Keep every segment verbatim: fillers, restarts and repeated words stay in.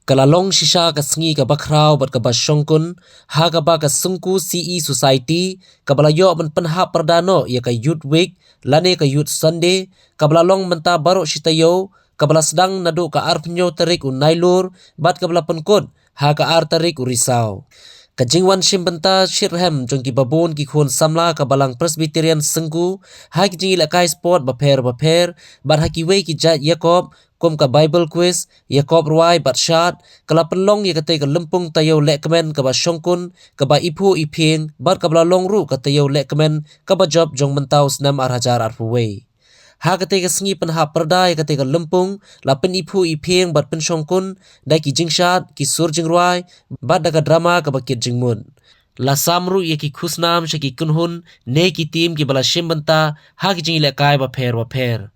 Ka la long shisha ka sngi kaba khraw bad kaba shongkun, ha kaba ka Syngku C E Society, kaba la ïoh ban pynhap pyrda noh ïa ka Youth Week, lane ka Youth Sunday, kaba la long mynta baroh shi taïew, kaba la sdang naduh ka arphew tarik u Nailur, bad kaba la pynkut ha ka ar tarik u Risaw. Ka jingwan shim bynta shitrhem jong ki babun ki khun samla ka Balang Presbyterian Syngku, ha ki jingïalehkai sport bapher bapher, bad ha kiwei ki jait ïakob, kum ka Bible quiz, ïakob rwai bad shad, ka la pynlong ïa katei ka lympung taïew lehkmen kaba shongkun, kaba iphuh iphieng, bad kaba la long ruh ka taïew lehkmen kaba jop jong mynta u snem ar hajar arphew wei. Ha katei ka sngi pynhap pyrda ïa katei ka lympung, la pyniphuh iphieng bad pynshongkun, da ki jingshad, ki sur jingrwai, bad da ka drama kaba kit jingmut. La sam ruh ïa ki khusnam sha ki kynhun, ne ki tim kiba la shim bynta, ha ki jingïalehkai bapher bapher.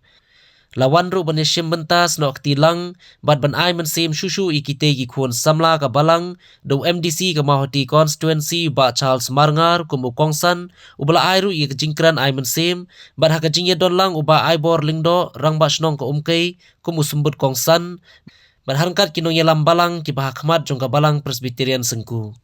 La wan ruh ban ïashim bynta snoh kti lang, bad ban ai mynsiem shuh shuh ïa kitei ki khun samla ka Balang, da u M D C ka Mawhati Constituency, Bah Charles Marngar, kum u kongsan, uba la ai ruh ïa ka jingkren ai mynsiem, bad ha ka jingïadon lang u Bah Aibor Lyngdoh, Rangbah Shnong ka Umkei, kum u symbud kongsan, bad ha ryngkat ki nongïalam balang kiba ha khmat jong ka Balang Presbyterian Syngku.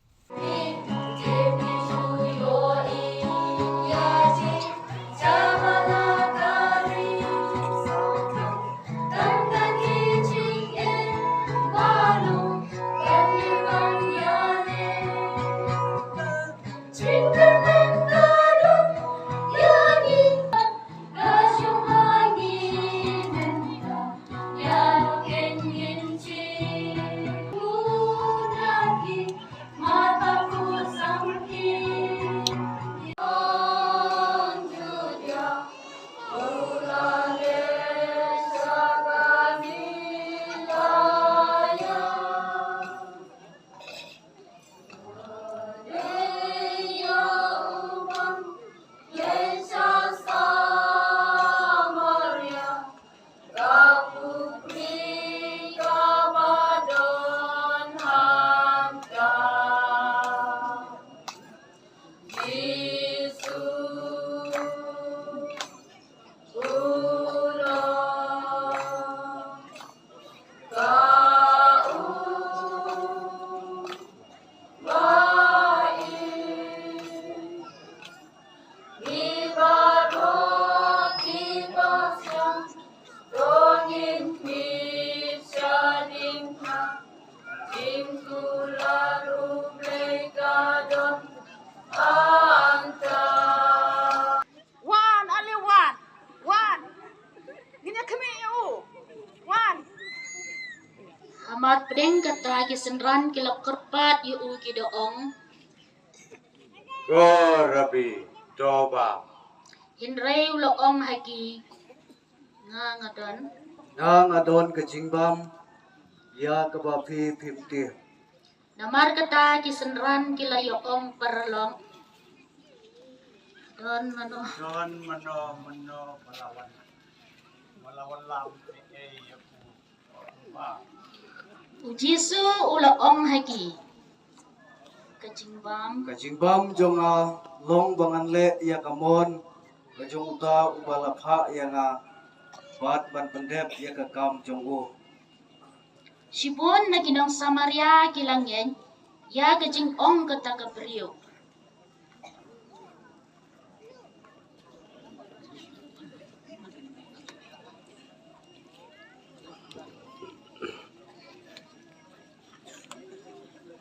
Wan, ale wan, wan. Ngin ïa khmih ïa u. Wan. Hamar pdeng kata ki synran ki la kyrpad ïa u ki da ong. Ko Rabbi, to bam. Hynrei u la ong ha ki. Nga nga don. Nga nga don ka jingbam, ïa kaba phi phim tip. Namar kata ki synran ki la ïa ong paralok. Don mano. Don mano, mano, ba la wan. Ba la wan lam, eh, eh, ïa ku. U Jisu u la ong ha ki. Ka jingbam. Ka jingbam jong nga long ba ngan leh ïa ka mon ka jong uta uba la phah ïa nga, bad ban pyndep ïa ka kam jong u. Shibun na ki nong Samaria ki la ngeit ïa ka jingong kata ka briew.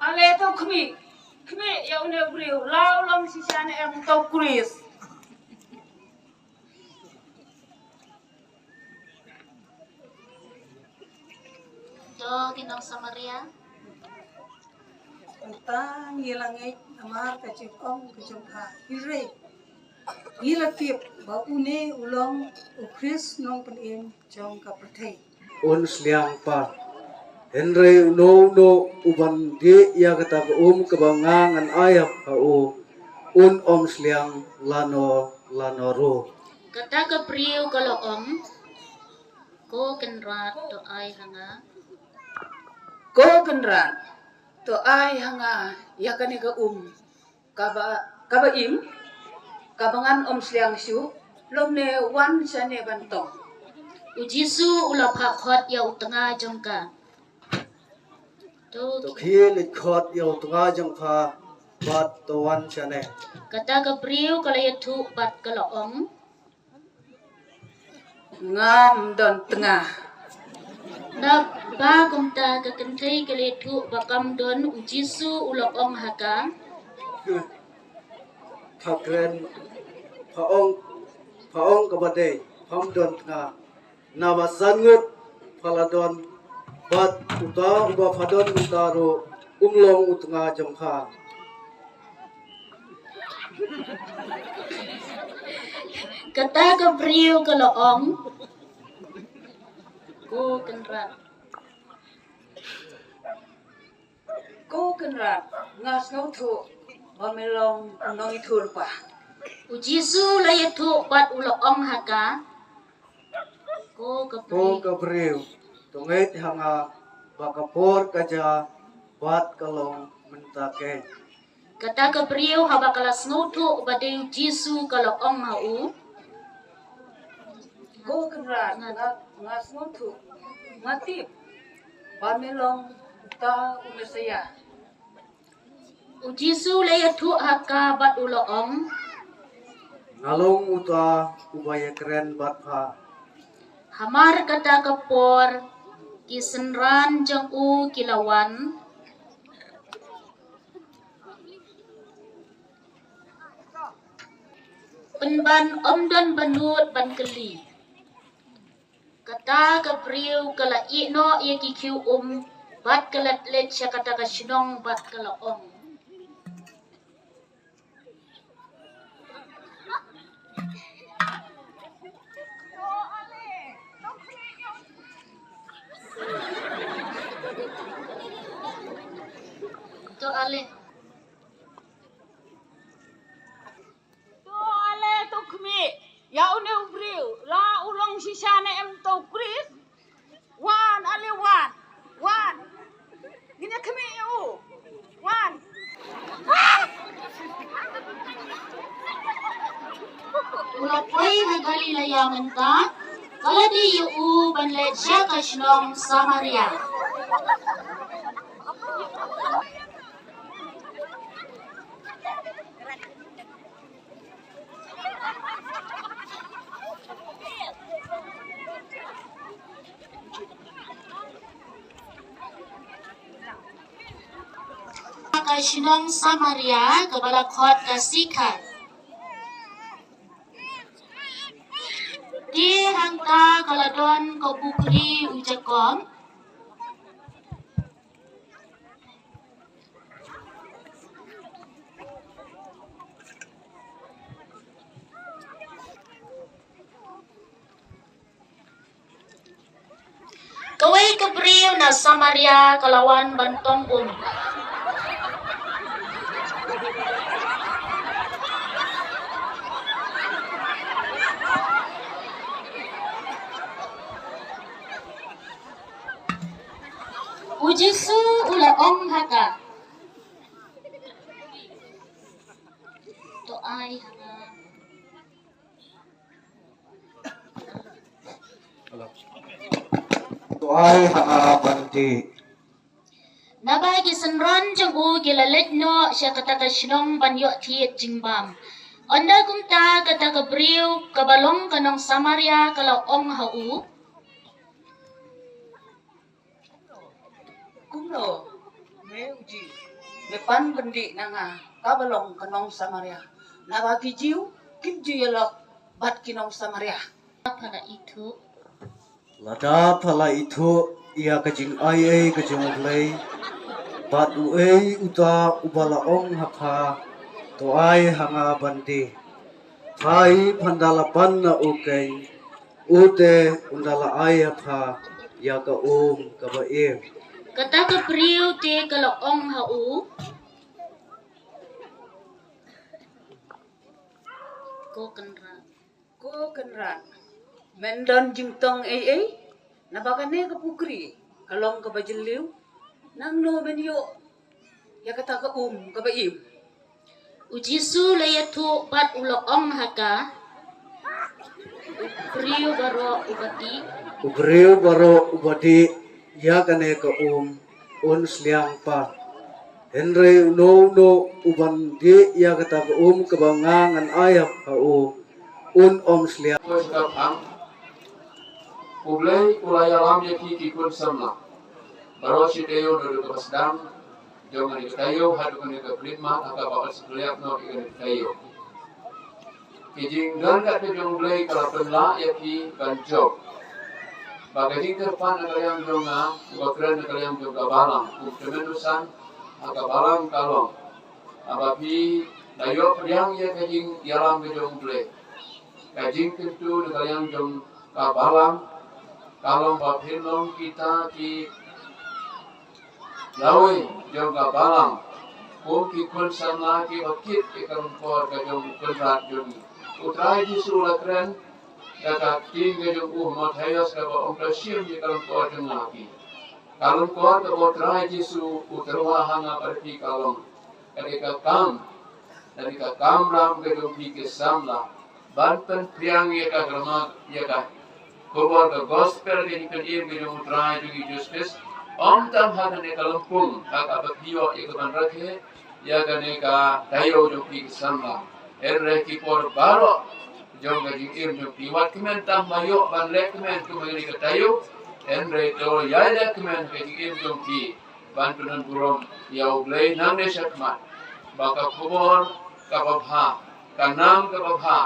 Ale to khmih, khmih ïa une u briew, la u long shisha ne em uto u Khrist. To ki nong Samaria. Mynta ngi la ngeit namar ka jingong ka jong pha. Hynrei ngi la tip ba une u long u Khrist nongpynim jong ka pyrthei. Un sliang pat. Hynrei uno uno uban dih ïa kata ka um kaba nga ngan ai ha u, un ym sliang lano lano ruh. Kata ka briew ka la ong. Ko Kynrad, to ai ha nga. Ko Kynrad, to ai ha nga ïa kane ka um kaba, kaba im, kaba ngan ym sliang shuh, lymne wan shane ban tong. U Jisu u la phah khot ïa u tnga jong ka. To khie leit khot ïa u tnga jong pha bad to wan shane. Kata ka briew ka la ïathuh bad ka la ong, ngam don tnga. Naba kumta ka kynthei ka la ïathuh ba kam don, u Jisu u la ong ha ka, pha kren, pha ong, pha ong kaba dei, pham don tnga. Naba san ngut pha la don, bad uta uba pha don mynta ruh um long u tnga jong pha. Kata ka briew ka la ong, ko Kynrad. Ko Kynrad, nga sngewthuh ba me long u nongïathuhlypa. U Jisu u la ïathuh bad u la ong ha ka, ko ka briew, to ngeit ha nga ba ka por ka jia bad ka long mynta keiñ. Kata ka briew haba ka la sngewthuh ba dei u Jisu ka la ong ha u, ko Kynrad, nga, nga sngewthuh, nga tip ba me long uta u Messaïah. U Jisu u la ïathuh ha ka bad u la ong, nga long uta uba ïakren bad pha. Hamar kata ka por ki synran jong u ki la wan, pynban ym don ba nud ban kylli. Kata ka briew ka la ïeh noh ïa ki khiew um bad ka la leit sha kata ka shnong bad ka la ong, to ale, to ale, to khmih ïa une u briew, la u long shisha ne em uta u Khrist. Wan, ale wan, wan. Ngin ïa khmih ïa u. Wan. U la poi ha Galilea mynta, ka la dei ïa u ban leit sha ka shnong Samaria. Ka shnong Samaria kaba la khot ka Sikhar. Te hangta ka la don ka pukri u Jakob. Kawei ka briew na Samaria ka la wan ban tong um. U Jisu u la ong ha ka, to ai ha nga, to ai ha nga ban dih. Naba ki synran jong u ki la leit noh sha kata ka shnong ban ïoh thied jingbam. Ynda kumta kata ka briew kaba long ka nong Samaria ka la ong ha u, kumno me u Jiw me pan ban dih na nga kaba long ka nong Samaria? Naba ki Jiw kim ju ïalok bad ki nong Samaria. Pha la ithuh, lada pha la ithuh ïa ka jingai ei ka jong U Blei bad uei uta uba la ong ha pha, to ai ha nga ban dih, pha i phan da la pan na u keiñ, u te un da la ai ha pha ïa ka um kaba im. Kata ka briew te ka la ong ha u, ko Kynrad, ko Kynrad, men don jingtong ei ei? Naba kane ka pukri ka long kaba jylliew, nangno men ïoh ïa kata ka um kaba im? U Jisu u la ïathuh bad u la ong ha ka, u briew baroh uba dih, u briew baroh uba dih ïa kane ka um Un sliang pat. Hynrei uno uno uban dih ïa kata ka um kaba nga ngan ai ha u, un ym sliang. Ko shkap ang. U Blei u la ïalam ïa ki ki khun samla. Baroh shi taïew naduh kaba sdang jong kane ka taïew haduh kane ka khyllipmat ha kaba ot sha khyllipmat noh ïa kane ka taïew. Ki jingdon ka jong U Blei ka la pynlah ïa ki ban jop. Ba ka jingkyrpad na ka liang jong nga, ba kren na ka liang jong ka balang, kum tymmen u san ha ka balang ka long. Haba phi la ïoh pdiang ïa ka jingïalam ka jong U Blei, ka jingkyntu na ka liang jong ka balang ka long ba phin long kita ki lawei jong ka balang, kum ki khun samla kiba kit ïa ka longkor ka jong U Kynrad jong ngi. U Trai Jisu u la kren da ka ktien ka jong u ha Mathaios kaba ong, to shim ïa ka longkor jong nga ha phi. Ka longkor kaba U Trai Jisu u tyrwa ha nga bad phi ka long, ka dei ka kam, ka dei ka kamram ka jong phi ki samla ban pynphriang ïa ka kyrmat, ïa ka khubor ka gospel ka jingpynim ka jong U Trai jong ngi Jisu Khrist. Ym tang ha kane ka lympung ha kaba phi ïoh ïa ka ban rakhe ïa kane ka taïew jong phi ki samla, hynrei ki por baroh jong ka jingim jong phi. Wat kmen tang ba ïoh ban leh kmen kum ha kane ka taïew, hynrei to ïai leh kmen ka jingim jong phi ban pyndon burom ïa U Blei nangne shakhmat. Ba ka khubor kaba bha, ka nam kaba bha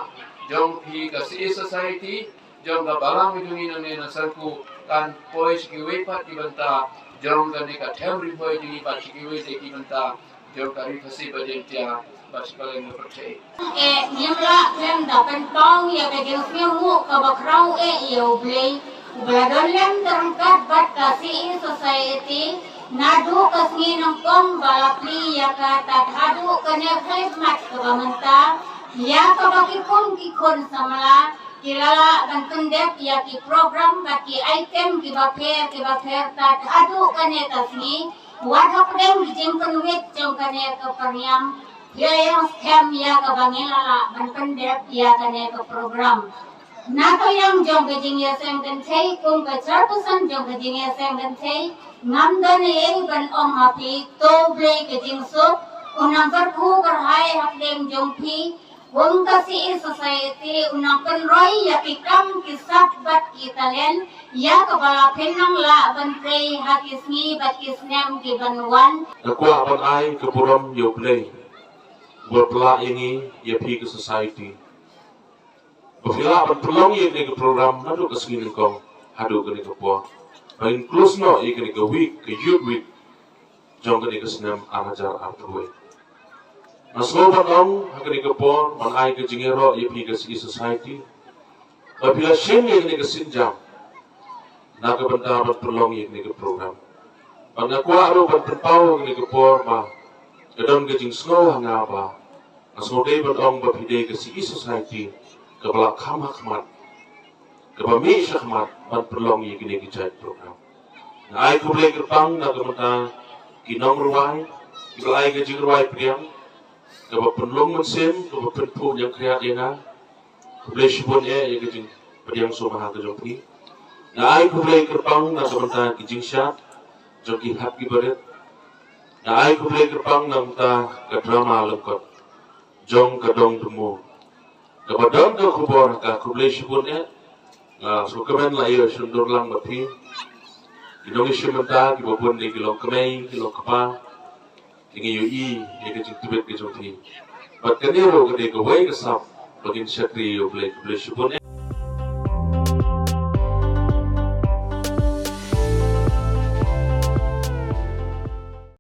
jong phi ka C E Society, jong ka balang jong ngi nangne na Syrku, kan poi sha kiwei pat ki bynta jong kane ka them ri poi jong ngi bad sha kiwei de ki bynta jong ka Ri Khasi bad Jaiñtia bad sha kylleng ka pyrthei. Eh, ngim lah khlem da pynpaw ïa ka jingsngewbha kaba khraw eh ïa U Blei uba la don lem ryngkat bad ka C E Society naduh ka sngi nyngkong ba la plie ïa ka tad haduh kane ka khyllipmat kaba mynta, ïa kaba ki khun ki khun samla ki la lah ban pyndep ïa ki program bad ki item kiba pher kiba pher tad haduh kane ka sngi. Wat hapdeng ki jingpynwit jong kane ka pyrniam, phi la ïoh skhem ïa kaba ngi la lah ban pyndep ïa kane ka program. Na ka liang jong ka jingïaseng kynthei, kum ka chairperson jong ka jingïaseng kynthei, ngam don ei ei ban ong ha phi, to U Blei ka jingsuk un nang kyrkhu kyrhai hapdeng jong phi. Kum ka C E Society un nang pynroi ïa ki kam ki sap bad ki talent ïa kaba la phin nang lah ban trei ha ki sngi bad ki snem ki ban wan. Nga kwah ban ai ka burom ïa U Blei uba pynlah ïa ngi, ïa phi ka society, ba phi lah ban pynlong ïa kane ka program naduh ka sngi nyngkong haduh kane ka por, ba include noh ïa kane ka week, ka Youth Week jong kane ka snem ar hajar arphew wei. Nga sngew ban ong ha kane ka por ban ai ka jingïaroh ïa phi ka C E Society ba phi la shim ïa kane ka sienjam na ka bynta ban pynlong ïa kane ka program. Bad nga kwah ruh ban pynpaw ha kane ka por ba ka don ka jingsngew ha nga ba nga sngew dei ban ong ba phi dei ka C E Society kaba la kham ha khmat, kaba mih shakhmat ban pynlong ïa kine ki jait program. Nga ai khublei kyrpang na ka bynta ki nongrwai kiba la ai ka jingrwai pdiang kaba pynlong mynsiem, kaba pynphuh ñiangkhriat ïa nga. Khublei shibun eh ïa ka jingpdiang sngewbha ka jong phi. Nga ai khublei kyrpang na ka bynta ki jingshad jong ki hep ki barit. Nga ai khublei kyrpang na ka bynta ka drama lyngkot jong ka dong Damo. Kaba don ka khubor ha ka, khublei shibun eh. Nga sngewkmen la ïoh shon dur lang bad phi. Ki nongïashim bynta kiba bun de ki long kmie, ki long kpa. Te ngi ïohi ïa ka jingtbit ka jong phi. Bad kane ruh ka dei kawei ka sap ba ngin shakri ïa U Blei, khublei shibun eh.